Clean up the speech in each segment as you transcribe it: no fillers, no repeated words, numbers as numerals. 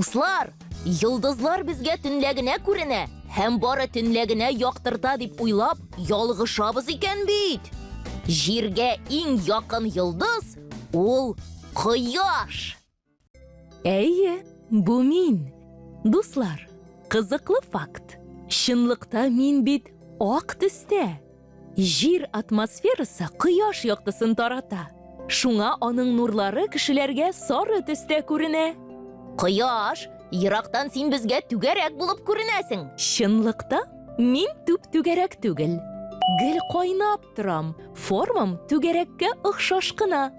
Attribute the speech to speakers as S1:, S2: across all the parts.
S1: Дуслар, йолдызлар безгә төнлә генә күренә һәм бары төнлә генә яктырта дип уйлап ялгышабыз икән бит. Җиргә иң якын йолдыз ул Кояш.
S2: Әйе, бу мин. Дуслар, кызыклы факт. Чынлыкта мин бит ак төстә. Җир атмосферасы кояш яктысын тарата. Шуңа аның нурлары кешеләргә сары төстә күренә.
S1: Кояш, ерактан син безгә түгәрәк булып күренәсең.
S2: Чынлыкта мин түп-түгәрәк түгел. Гел кайнап торам, формам түгәрәккә охшаш кына.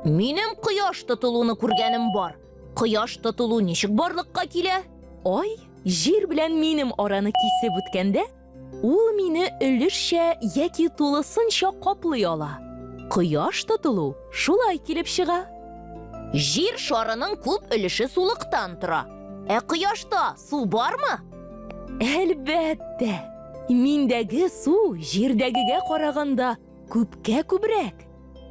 S1: Минем кояш тотылуны күргәнем бар. Кояш тотылу ничек барлыкка килә?
S2: Ай Җир белән минем араны кисеп үткәндә, Ул мине өлешчә яки тулысынча каплый ала. Кояш тотылу шулай килеп чыга.
S1: Җир шарының күп өлеше сулыктан тора. Ә кояшта су бармы?
S2: Әлбәттә! Миндәге су җирдәгегә караганда күпкә күбрәк.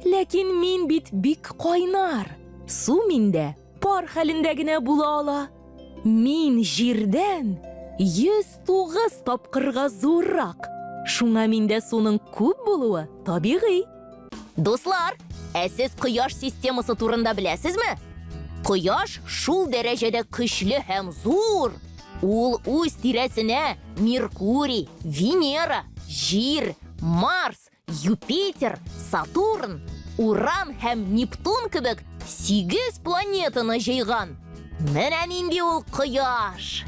S2: Ләкин мин бит бик кайнар. Су миндә пар хәлендә генә була ала. Мин җирдән 109 тапкырга зуррак. Шуңа миндә суның күп булуы табигый.
S1: Дуслар, ә сез кояш системасы турында беләсезме? Кояш шул дәрәҗәдә көчле һәм зур. Ул үз тирәсенә Меркурий, Венера, Җир, Марс, Юпитер, Сатурн, Уран һәм Нептун кебек 8 планетаны җыйган. Менә нинди ул кояш!